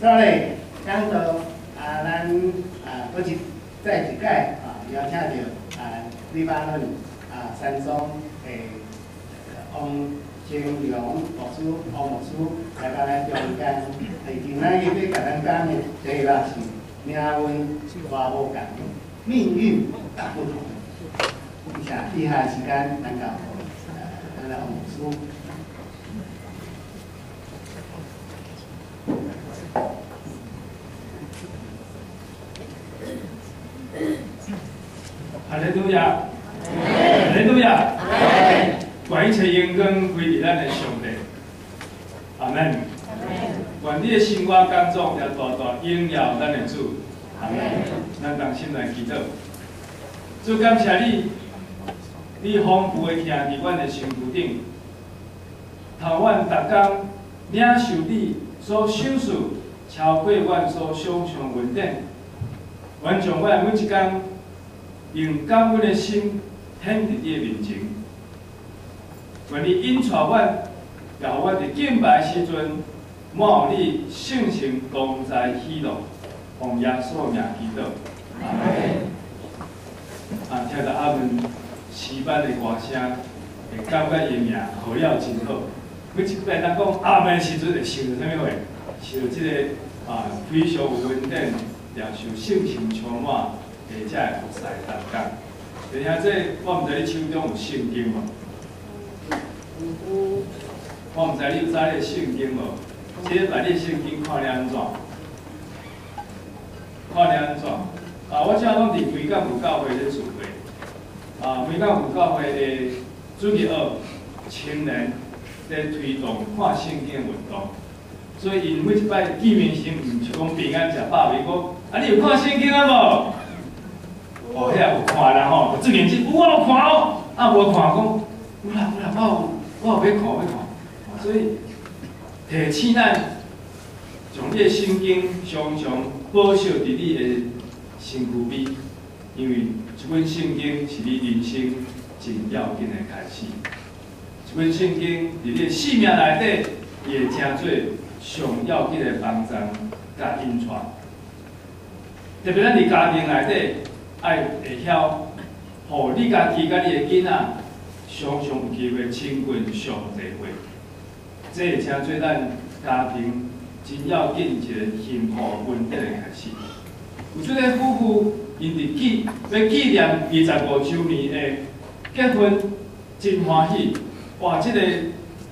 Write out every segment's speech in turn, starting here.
所以講到啊，咱啊，閣一再一擺啊，邀請著啊，黎巴嫩啊山莊的王清良牧師、王牧師來到咱中間。今仔日欲共咱講的題目是命運偌無仝，命運大不同。以下以下時間，咱交咱來王牧師。哈利路亞，哈利路亞，願一切榮光歸予咱的上帝，阿門。願你的生活工作也大大榮耀咱的主，阿門。咱同心來祈禱，主感謝你，你豐富的疼佇阮的身軀頂，予阮逐工領受你所賞賜超過阮所想像恩典，願將阮每一工用感恩的心獻佇你的面前，願你引帶阮，也予阮佇敬拜時陣，滿有你聖神同在喜樂，奉耶穌名祈禱，阿門。啊，聽著阿門詩班的歌聲，會感覺伊的名號了真好。每一擺咱講阿門時陣，會想著啥物貨？想著這个啊，非常有恩典，也受聖神充滿。或者會服侍同工，而且這我毋知你手中有聖經無？我毋知你有知你的聖經無？這禮拜你的聖經看了按怎？看了按怎？啊，我這攏佇梅港有教會咧聚會，啊，梅港有教會的主日學青年咧推動看聖經的運動，所以𪜶每一擺見面時，毋是講平安食飽未？講啊，你有看聖經啊無？哦，遐有看啦吼，就最認真，有我有看哦，啊無看講，有啦有啦，我有我有欲看欲看，所以提醒咱，將你的聖經常常保守佇你的身軀邊，因為這本聖經是你人生真要緊的開始。這本聖經佇你的生命內底，伊會成做上要緊的幫助佮引帶。特別咱佇家庭內底，愛會曉，予你家己佮你的囡仔，常常有機會親近上帝話，這會成做咱家庭真要緊一個幸福穩定的開始。有這個夫婦，𪜶佇紀欲紀念25週年的結婚，真歡喜。哇！這個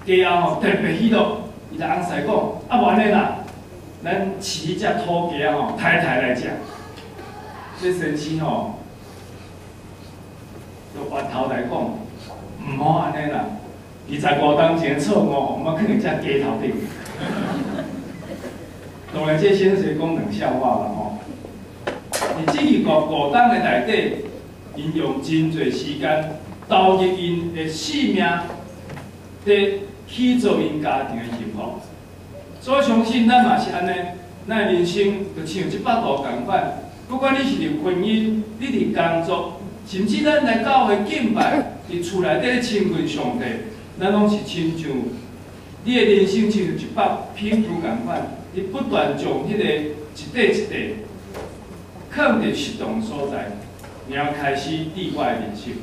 家後吼特別喜樂，伊就翁婿講：啊，無按呢啦，咱飼彼隻土雞仔吼，太太來食。這先生吼，就回頭來講，毋好按呢啦，25冬前的錯誤吼，毋好囥佇這雞頭頂。當然，這先生講冷笑話啦吼。佇這25冬的內底，𪜶用真濟時間投入𪜶的性命，佇去做𪜶家庭的幸福。所以相信咱嘛是按呢，咱的人生就像這百度仝款。不管你是佇婚姻，你佇工作，甚至咱來教會敬拜，佇厝內底親近上帝，咱攏是親像你的人生親像一幅拼圖仝款，你不斷將彼個一塊一塊囥佇適當所在，然後開始你我的人生。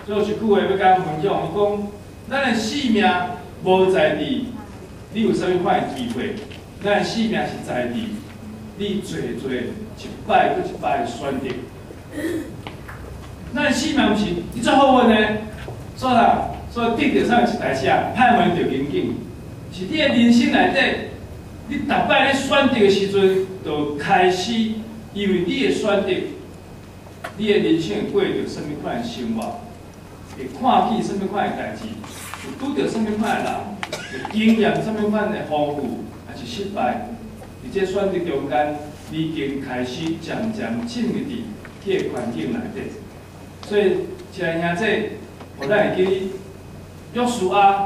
所以有一句話欲佮咱分享，伊講：咱的性命無在佇你有啥物款的機會，咱的性命是在佇你做做一擺閣一擺的選擇。咱的性命毋是你足好運的，所以啦，所以得著啥物一台車，歹運著緊緊，是你的人生內底，你逐擺咧選擇的時陣，就開始因為你的選擇，你的人生會過著啥物款的生活，會看見啥物款的代誌，會拄著啥物款的人，會經驗啥物款的豐富，抑是失敗。佇這選擇中間，你已經開始漸漸進入佇彼个環境內底。所以，親愛兄弟，予咱會記約書亞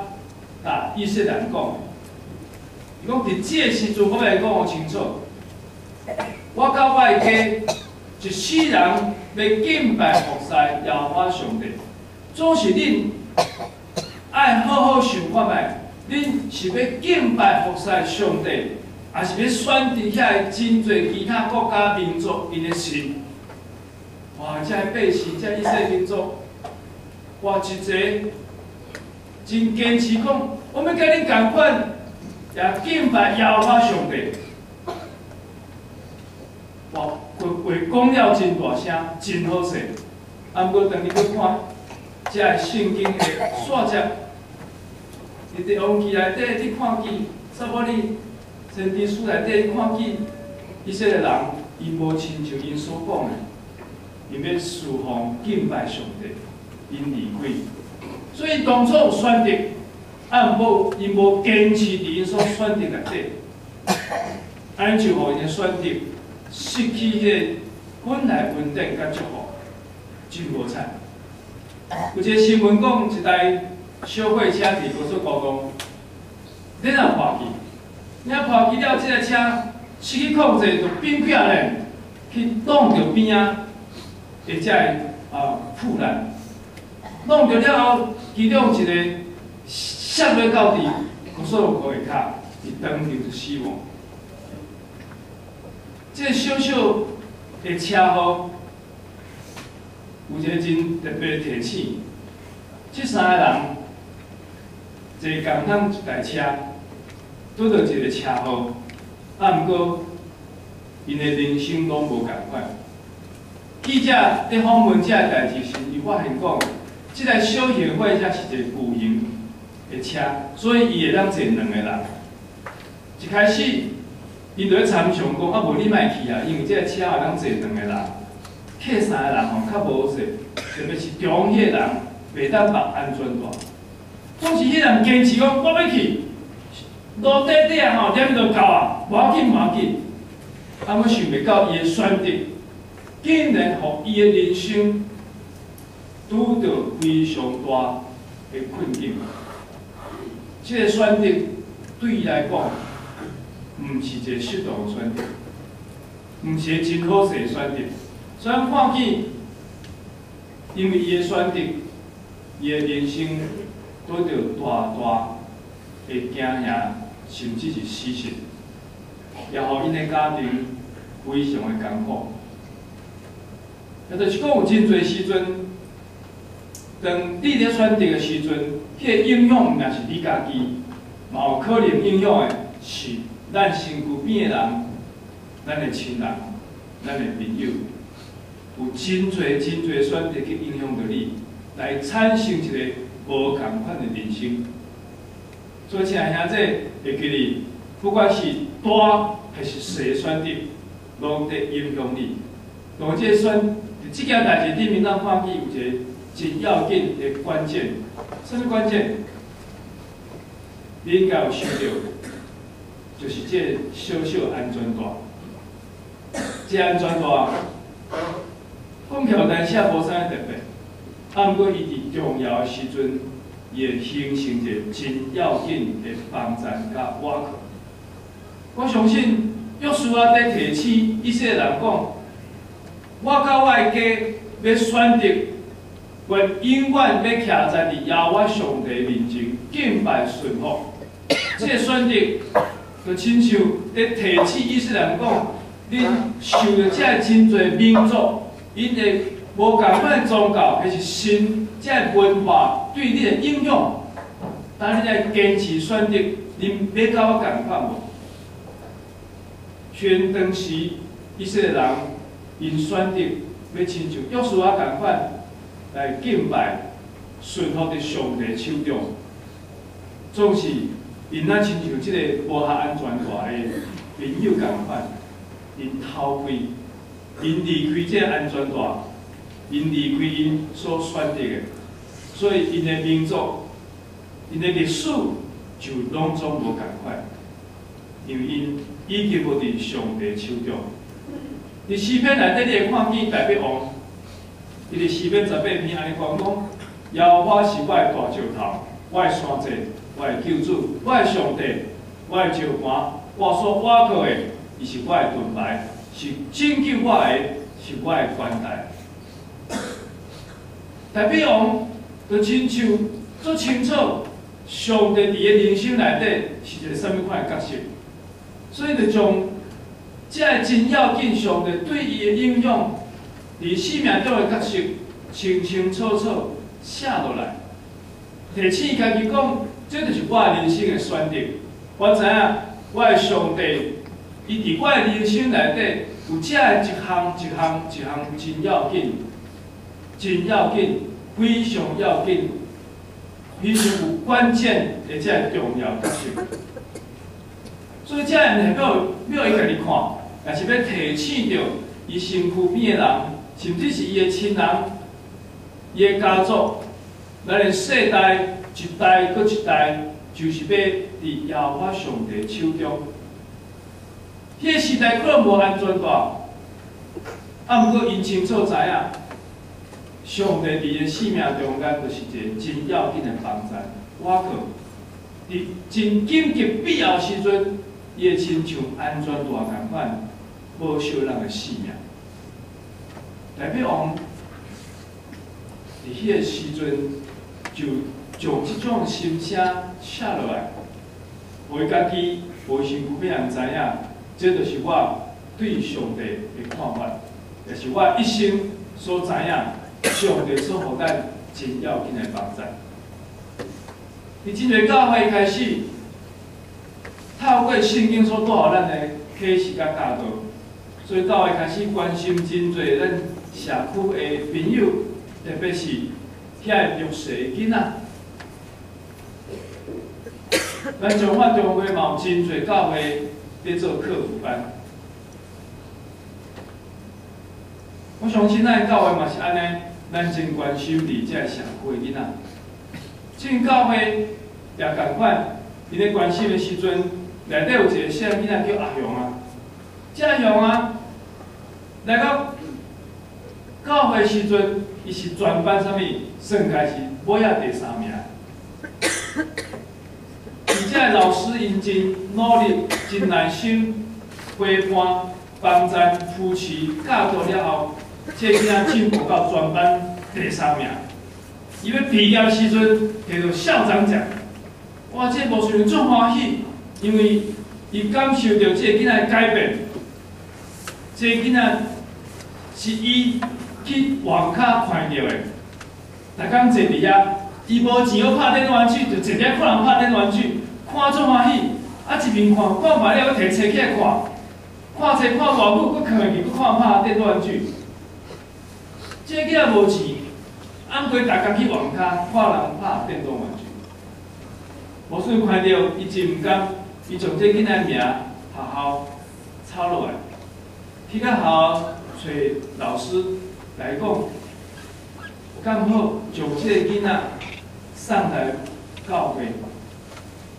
佮以色列人講，伊講佇這个時陣，我欲來講予清楚，我佮我的家一世人欲敬拜服侍耶和華上帝。總是恁愛好好想看覓，恁是欲敬拜服侍上帝，也是欲選擇遐真濟其他國家民族𪜶的神。哇！這个百姓，這以色列民族，哇，一個真堅持講，我欲佮恁仝款，也敬拜耶和華上帝。哇，話話講了真大聲，真好勢。啊，毋過當你去看這个聖經的細節，佇列王紀內底，你看見撒母耳先知書內底，你看見以色列人，𪜶無親像𪜶所講的，𪜶欲事奉敬拜上帝，𪜶離開。所以當初有選擇，啊，毋過𪜶無堅持佇𪜶所選擇內底，按呢就予𪜶的選擇失去彼个本來恩典佮祝福，真無彩。有一个新聞講，一台小貨車佇高速公路，恁若破去，你若破去了，這个車失去控制，就變起來咧，去擋著邊仔的這个護欄，擋著了後，其中一個摔落到佇高速路下跤，佇當場就死亡。這個小小的車禍，有一個真特別的提醒。這三个人坐仝款一台車，拄著一個車禍，啊，毋過𪜶的人生攏無仝款。記者佇訪問這个代誌時，伊發現講，這台小型貨車是一個巨型的車，所以伊會當坐兩個人。一開始，𪜶就咧參詳講，啊，無你莫去啊，因為這个車會當坐兩個人，客三個人吼較無好勢，特別是中彼個人袂當縛安全帶。總是彼人堅持講，我欲去，路短短吼，踮就到啊，無要緊無要緊。啊，我想袂到伊的選擇，竟然予伊的人生拄著非常大的困境。這个選擇對伊來講，毋是一個適當的選擇，毋是一個真好勢的選擇。所以咱看見，因為伊的選擇，伊的人生拄著大大的驚嚇，甚至是死訊，也予𪜶的家庭非常的艱苦。也就是講，有真濟時陣，當你咧選擇的時陣，彼個影響毋但是你家己，嘛有可能影響的是咱身軀邊的人、咱的親人、咱的朋友，有真濟真濟選擇去影響著你，來產生一個無仝款的人生。所以，親愛兄弟，會記得，不管是大還是細的選擇，攏佇影響你。當這個選，佇這件代誌頂面，咱看見有一個真要緊的關鍵，啥物關鍵？你應該有想著，就是這個小小安全帶。這個安全帶，講起來有當時也無啥特別，啊，毋過伊佇重要的時陣，伊會形成一個真要緊的幫贊佮倚靠。我相信約書亞佇提醒以色列人講：我佮我的家欲選擇，願永遠欲徛在佇耶和華上帝面前敬拜順服。這個選擇就親像佇提醒以色列人講：恁受著這个真濟民族，𪜶的無仝款的宗教，抑是神這个文化對你的影響，當你來堅持選擇，恁欲佮我仝款無？雖然當時以色列人𪜶選擇欲親像約書亞仝款來敬拜、順服佇上帝手中，總是𪜶若親像這個無合安全帶的朋友仝款，𪜶偷開，𪜶離開這个安全帶，𪜶離開𪜶所選擇的，所以𪜶的民族、𪜶的歷史就攏總無仝款，因為𪜶已經無佇上帝手中。佇詩篇內底，你會看見大衛王，伊佇詩篇18篇按呢講講：耶和華是我的大石頭，我的山寨，我的救主，我的上帝，我的石磐，我所倚靠的，伊是我的盾牌，是拯救我的，是我的關台。大衛王就親像足清楚，上帝佇伊人生內底是一個啥物款的角色。所以就將這个真要緊，上帝對伊的影響，佇生命中的角色，清清楚楚寫落來。提醒家己講，這就是我的人生的選擇。我知影我的上帝，伊佇我的人生內底有這个一項一項一項真要緊，真要緊，非常要緊，非常有關鍵的這个重要角色。所以，這个毋是欲伊家己看，也是欲提醒著伊身軀邊的人，甚至是伊的親人、伊的家族，咱的世代一代閣一代，就是欲佇耶和華上帝手中。彼个時代可能無安全帶，啊，毋過𪜶清楚知影，上帝佇伊的生命中間，就是一個真要緊的幫贊。倚靠佇真緊急必要時陣，伊會親像安全帶仝款，保守咱的性命。大衛王佇彼個時陣，就將這種心聲寫落來，予伊家己、予伊身軀邊人知影，這就是我對上帝的看法，也是我一生所知影上帝所予咱真要緊的幫贊。佇真濟教會開始，透過聖經所帶予咱的啟示佮教導，所以教會開始關心真濟咱社區的朋友，特別是遐個弱勢的囡仔。咱彰化中會嘛有真濟教會佇做課輔班，我相信咱教會嘛是按呢，咱真關心佇這个社區的囡仔。這間教會也仝款，𪜶咧關心的時陣，內底有一個細漢囡仔叫阿雄啊，這阿雄啊，來到教會時陣，伊是全班啥物，算起來是尾仔第三名。而且老師𪜶真努力、真耐心陪伴、幫贊、扶持、教導了後，這个囡仔進步到全班第三名。伊欲畢業時陣，摕著校長獎。哇！這個牧師足歡喜，因為伊感受著這個囡仔的改變。這個囡仔是伊去外跤看著的，逐工坐佇遐，伊無錢好拍電動玩具，就坐佇遐看人拍電動玩具，看足歡喜。啊，一面看，看完了，閣提冊起來看，看冊看偌久，閣囥落去，閣看拍電動玩具。這個囡仔無錢，啊，毋過逐工去外跤看人拍電動玩具。牧師看著伊真毋甘，伊將這個囡仔名學校抄落來，去到學校揣老師來講，敢好將這個囡仔送來教會，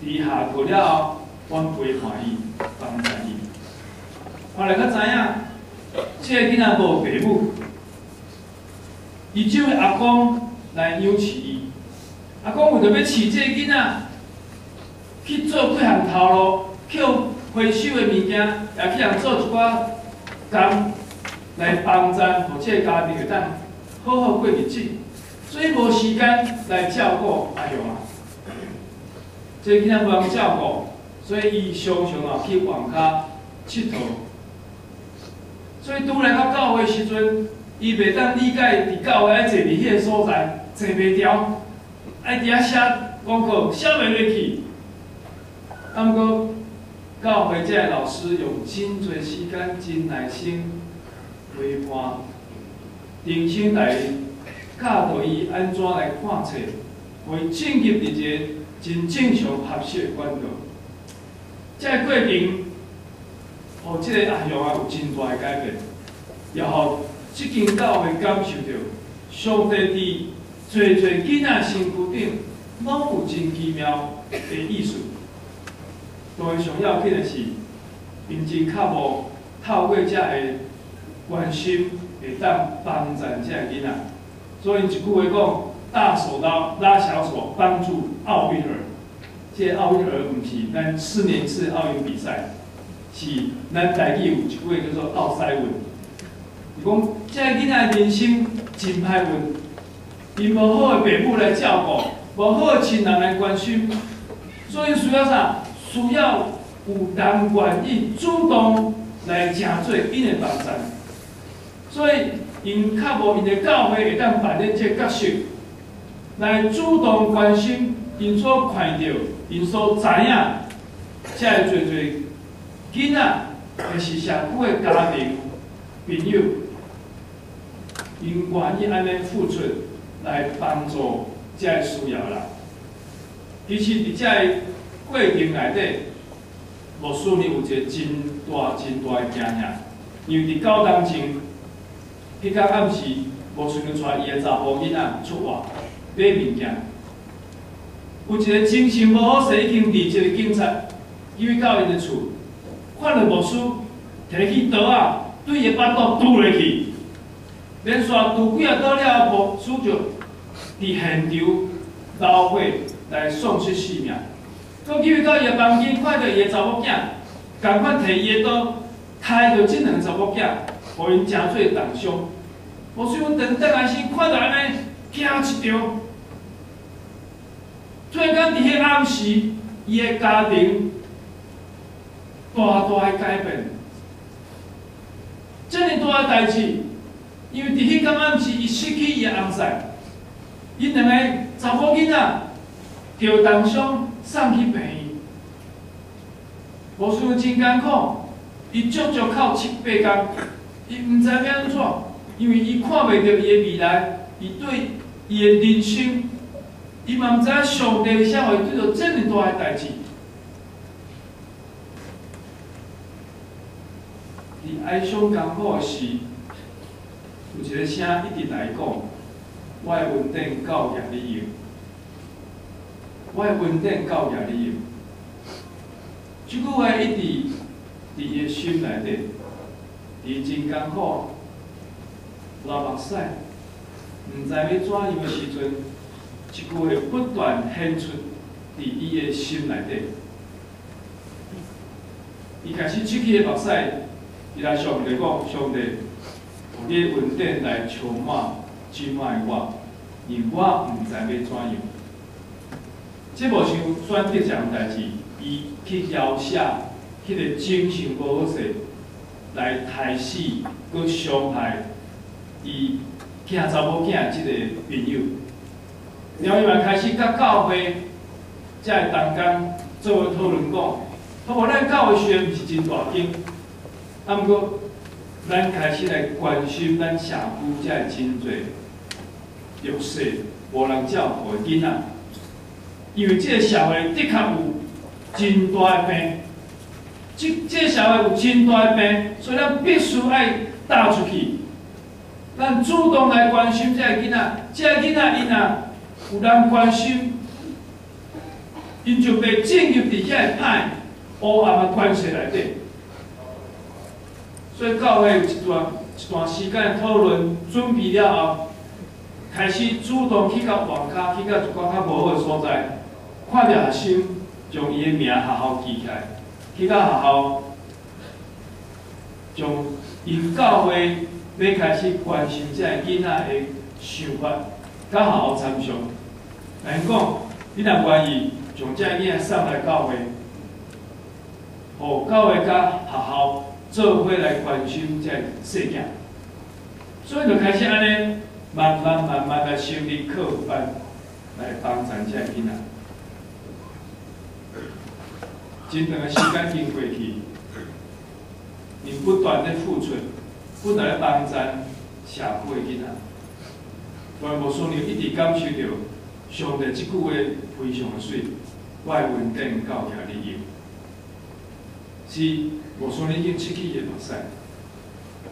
佇下課了後，阮陪伴伊，幫助伊。後來才知影，這個囡仔無爸母，伊只有阿公來養飼伊。阿公為著欲飼這個囡仔，去做幾項頭路，去回收的物件，也去予做一寡工來幫贊，予這個家庭會當好好過日子。所以無時間來照顧阿雄啊。這個囡仔無人照顧，所以伊常常啊去外跤𨑨迌。所以拄來到教會時陣，伊袂當理解佇教會愛坐佇彼个所在，坐袂牢，愛佇遐寫功課，寫袂落去。啊，毋過教會這个老師用真濟時間、真耐心陪伴，重新來教導伊按怎來看冊，予伊進入佇一個真正常學習的管道。這个過程，予這个阿雄啊有真大的改變，也予這間教會感受著上帝佇濟濟囡仔身軀頂，攏有真奇妙的意思。當然上要緊的是，𪜶真渴慕透過這个關心，會當幫贊這个囡仔。所以𪜶一句話講：大手拉拉小手，幫助奧運兒。這个奧運兒毋是咱4年一次奧運比賽，是咱台語有一句話叫做奧賽運。伊講這个囡仔人生真歹運，𪜶無好的爸母來照顧，無好的親人來關心，所以需要啥？需要有人願意主動來成做𪜶的幫贊，所以𪜶較無𪜶的教會會當扮演這个角色，來主動關心𪜶所看著、𪜶所知影，遮的濟濟囡仔，抑是社區的家庭朋友，𪜶願意按呢付出來幫助遮的需要人。其實佇遮个過程內底，牧師呢有一個真大真大的驚嚇，因為佇九冬前，彼工暗時，牧師娘帶伊的查埔囡仔出外買物件，有一個精神無好勢已經離職的警察，入去到𪜶的厝，看著牧師提起刀仔，對伊的腹肚拮落去，連續拮幾仔刀了後，牧師就佇現場流血來喪失性命。閣入去到伊的房間，看著伊的查某囝，仝款提伊的刀，刣著這兩个查某囝，予𪜶成做重傷。牧師阮轉轉來時，看著按呢，驚一跳。突然間佇彼暗時，伊的家庭大大的改變。這爾大的代誌，因為佇彼工暗時，伊失去伊的翁婿，𪜶兩个查某囡仔著重傷送去病院。牧師娘真艱苦，伊足足哭七八工，伊毋知欲按怎，因為伊看袂著伊的未來，伊對伊的人生，伊嘛毋知影上帝為啥會對著這爾大的代誌。佇哀傷艱苦的時，有一个聲一直來講：我的恩典夠額你用，我的恩典夠額你用。這句話一直佇伊的心內底，伊真艱苦，流目屎，毋知欲怎樣的時陣，這句話不斷顯出佇伊的心內底。伊開始拭去的目屎，伊來上帝講：上帝，予你的恩典來充滿這擺的我，因為我毋知欲怎樣。這無像選擇這項代誌，伊去描寫彼个精神無好勢來刣死、閣傷害伊囝查某囝的這个朋友。然後伊嘛開始佮教會遮个同工做伙討論講，好無咱教會雖然毋是真大間，啊，毋過咱開始來關心咱社區遮个真濟弱勢、無人照顧的囡仔，因為這个社會的確有真大的病，這個社會有真大的病，所以咱必須愛踏出去，咱主動來關心這个囡仔，這个囡仔𪜶若有人關心，𪜶就袂進入佇遐個歹黑暗的關係內底。所以教會有一段時間討論準備了後，開始主動去到外跤，去到一寡較無好的所在，看著學生將伊的名學校記起來，去到學校，將𪜶教會欲開始關心這个囡仔的想法，佮學校參詳。來講，你若願意將這個囡仔送來教會，予教會佮學校做伙來關心這個細囝，所以就開始按呢，慢慢慢慢來成立課輔班，來幫助這个囡仔。真長的時間經過去，𪜶不斷咧付出，不斷咧幫助社區的囡仔。但牧師娘一直感受著上帝這句話非常的媠，我的恩典夠額你用，是牧師娘已經拭去伊的目屎，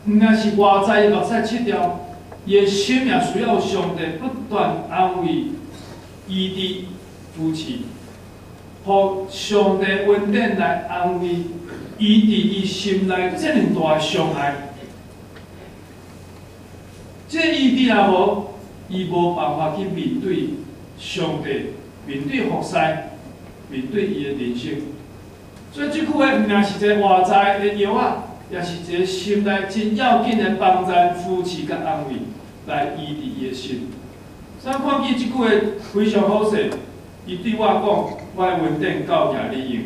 毋但是外在的目屎拭掉，伊的心也需要上帝不斷安慰、醫治、扶持，予上帝恩典來安慰、醫治伊心內這爾大的傷害。這醫治若無，伊無辦法去面對上帝，面對服侍，面對伊的人生。所以這句話毋但是一個外在的藥仔，也是一個心內真要緊的幫助、扶持佮安慰，來醫治伊的心。所以看見這句話非常好勢，伊對我講：我的恩典夠額你用。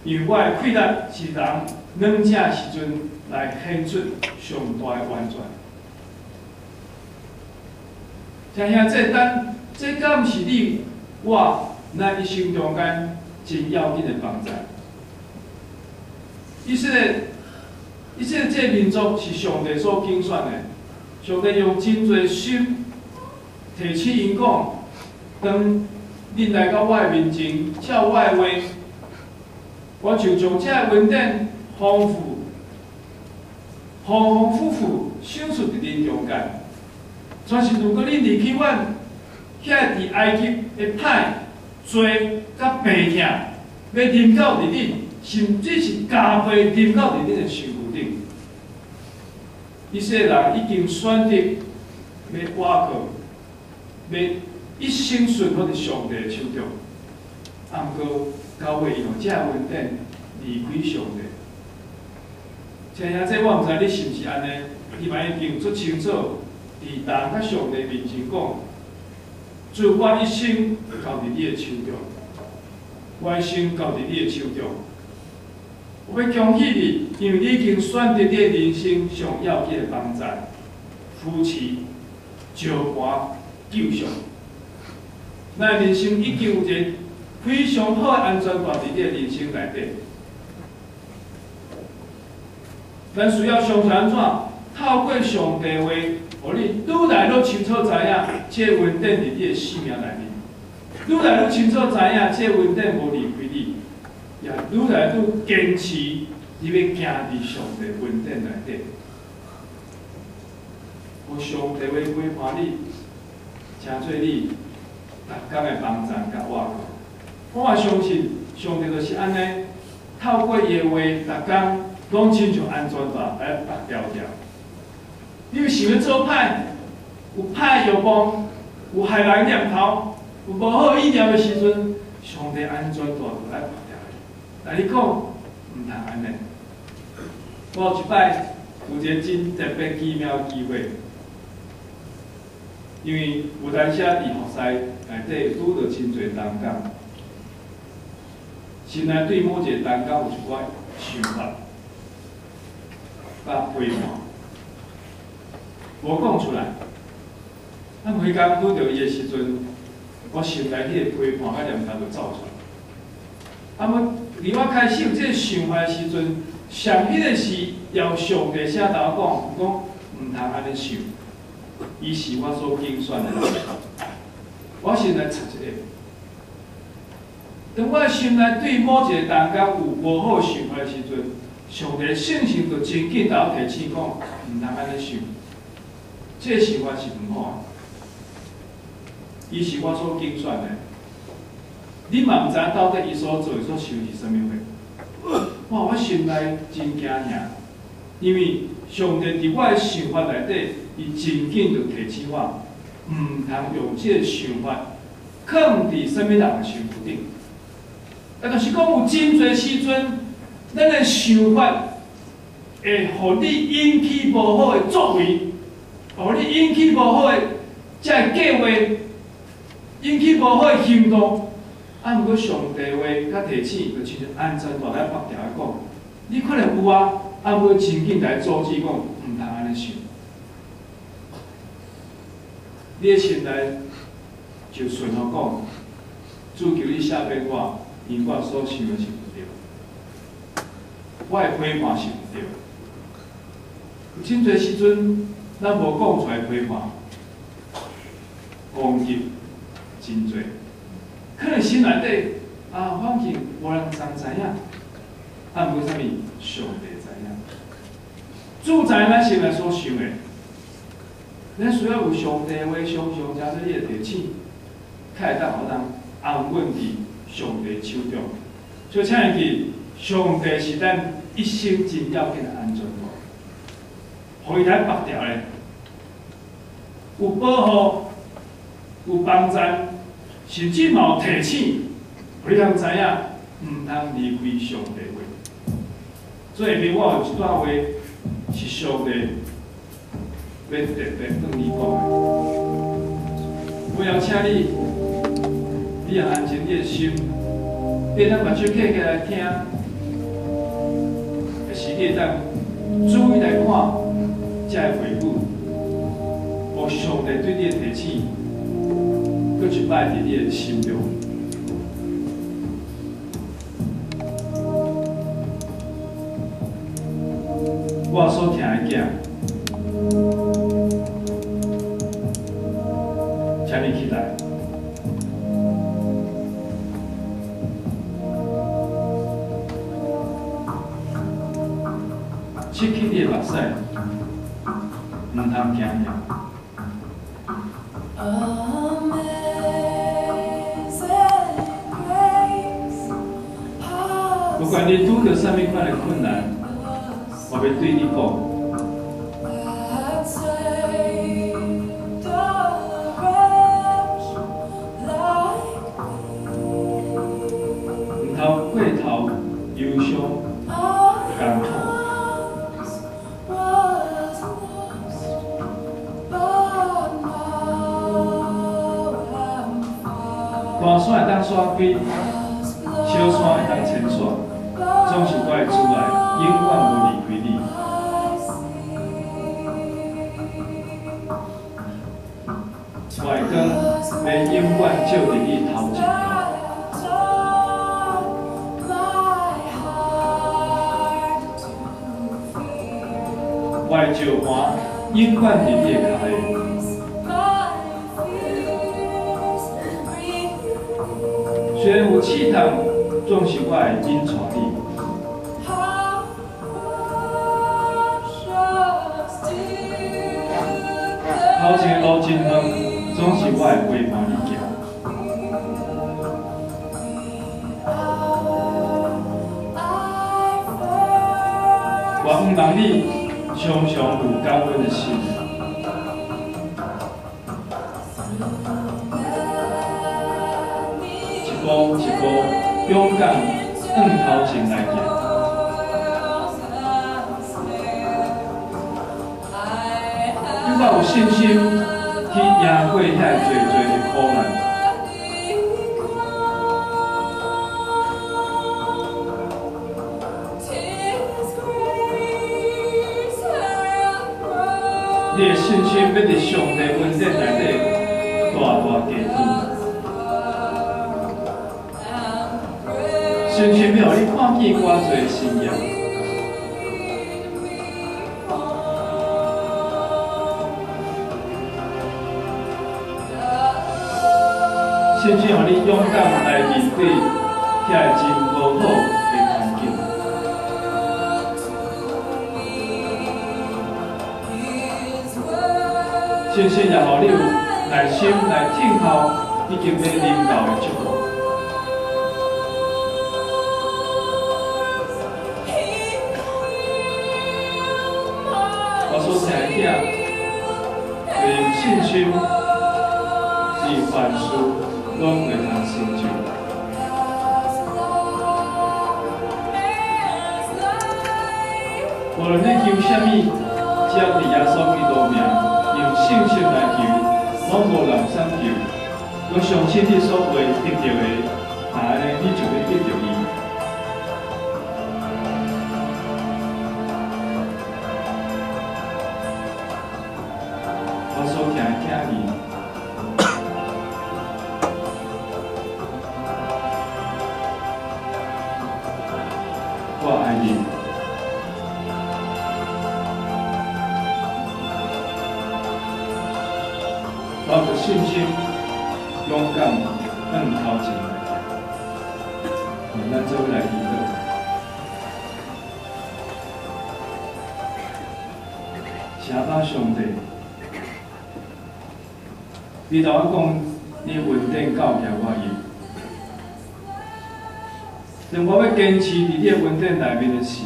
因為我的氣力是人軟弱時陣來顯出上大的完全。聽兄這等，這敢是你我咱一生中間真要緊的幫助。以色列，以色列這個民族是上帝所揀選的，上帝用真濟心提醒𪜶講，當恁來到我的面前，照我的話，我就將這个恩典豐富、豐豐富富賞賜佇恁中間。但是如果恁離棄阮，遐佇埃及的歹、罪佮病痛，欲臨到佇恁，甚至是加倍臨到佇恁的身軀頂。以色列人已經選擇欲倚靠，欲一生順服佇上帝的手中。啊，毋過到尾用這个恩典離開上帝。親兄，這我毋知你是毋是按呢？你嘛已經足清楚，佇人佮上帝面前講，主，我一生交佇你的手中，我一生交佇你的手中。我欲恭喜你，因為你已經選擇你的人生上要緊的幫助、扶持、召喚、救贖。咱的人生已經有一个非常好的安全帶佇你的人生內底。咱需要相信按怎？透過上帝話，予你愈來愈清楚知影，這個恩典佇你的生命內面，愈來愈清楚知影，這個恩典無離開你，也愈來愈堅持你欲行佇上帝恩典內底。予上帝話陪伴你，成做你逐工的幫贊佮倚靠。我嘛相信上帝就是按呢，透過伊的話，逐工攏親像安全帶來縛牢牢。你有想欲做歹，有歹欲望，有害人念頭，有無好意念的時陣，上帝安全帶就來縛牢你。來你講，毋通按呢。我有一擺有一个真特別奇妙的機會，因為有當時佇服侍內底拄著真濟同工，心內對某一个同工有一寡想法，佮批判，無講出來。啊，每工拄著伊的時陣，我心內彼個批判佮念頭就走出來。啊，我佇我開始有這个想法的時陣，上彼个是由上帝寫頭講，講毋通按呢想，伊是我所揀選的人。我先來插一个。當我心內對某一個同工有無好想法的時陣，上帝聖神就真緊共我提醒講，毋通按呢想，這个想法是毋好的。伊是我所揀選的，你嘛毋知影到底伊所做、所想是啥物貨。哇！我心內真驚嚇，因為上帝佇我的想法內底，伊真緊就提醒我，毋通用這个想法囥佇啥物人的身軀頂。啊，就是講有真濟時陣，咱的想法會予你引起無好的作為，予你引起無好的這个計劃，引起無好的行動。啊，毋過上帝話佮提醒，就親像安全帶來縛牢來講，你可能有啊，啊，毋過真緊來阻止講，毋通按呢想。你的心內就順服講，主求你赦免我，因我所想的是毋對，我的批判是毋對。有真濟時陣，咱無講出來批判、攻擊，真濟。可能心內底啊，反正無人知影，啊，毋過啥物，上帝知影。主知咱心內所想的，咱需要有上帝話常常成做你的提醒，較會當予咱安穩佇上帝手中。所以請會記，上帝是咱一生真要緊的安全帶，予伊來縛牢的，有保護，有幫助，甚至嘛有提醒，予你通知影，毋通離開上帝話。所以下面我有一段話是上帝欲特別對你講的。我邀請你，你也安靜你的心，你當目睭閉起來聽，你會當注意來看這个回复，予上帝對你的提醒，閣一擺佇你的心中。我所疼的囝，請你起來。拭去你的目屎，毋通驚嚇。不管你拄著啥物款的困難，我欲對你講，毋通過頭憂傷艱苦。大山會當徙開，小山會當遷徙，總是我的主愛永遠無離開你。我的光欲永遠照佇你頭前。我的石盤永遠佇你的跤下。雖然有試探，總是我會引帶你。頭前的路真遠，總是我會陪伴你行。我向望你常常有感恩的心。一步一步勇敢向頭前來行。你若有信心去贏過遐濟濟的苦難，你的信心欲佇上帝恩典內底大大加添。信心欲予你看見偌濟神蹟。信心予你勇敢來面對遐真無好的環境。信心也予你有耐心來等候已經欲臨到的祝福。我所疼的囝，就用信心，是凡事攏會通成就。無論你求啥物，只要佇耶穌基督名，用信心來求，攏無人攕求。閣相信你所會得著的，若按呢，你就欲得著伊。我所疼的囝兒，我愛你。我的信心勇敢向頭前來行。咱做伙來祈禱。謝爸上帝，你頭仔講，你恩典夠協我用。當我欲堅持佇你的恩典內面的時，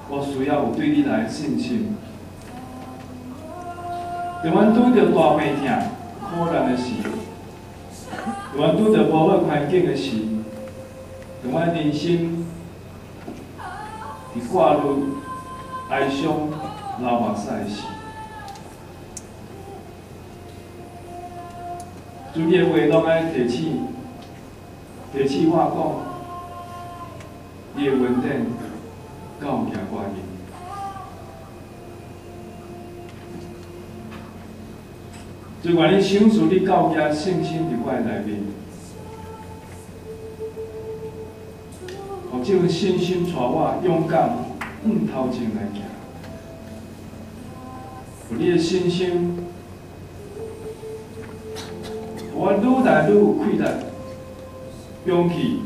我需要有對你來的信心。當阮拄著大病痛、苦難的時，當阮拄著無好環境的時，當阮人生佇掛慮、哀傷、流目屎的時，主你的話攏愛提醒、提醒我講，你的恩典夠協我。就願你賞賜你教囝信心佇我的內面，予這份信心帶我勇敢向頭前來行。予你的信心，予我愈來愈有氣力、勇氣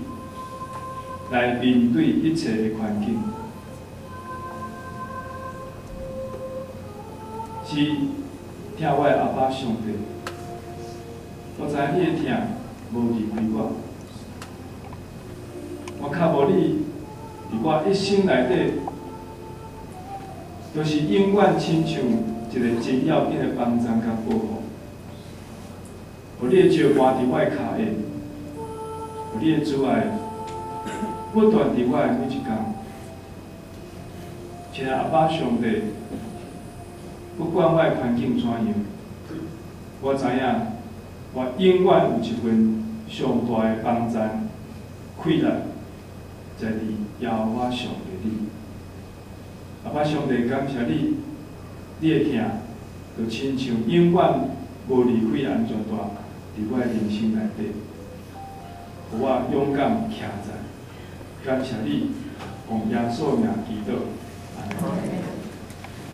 來面對一切的環境。是疼我的阿爸上帝，我知影你的疼無離開我，我靠無你，佇我一生內底，就是永遠親像一个真要緊的幫贊佮保護。予你的石伴佇我的跤下，予你的慈愛不斷佇我的每一工。親愛阿爸上帝，不管我的環境怎樣，我知影我永遠有一份上大的幫贊、氣力，在佇耶和華上帝你。阿爸上帝，感謝你，你的疼就親像永遠無離開安全帶，佇我的人生內底，予我勇敢徛在。感謝你，奉耶穌名祈禱，阿們。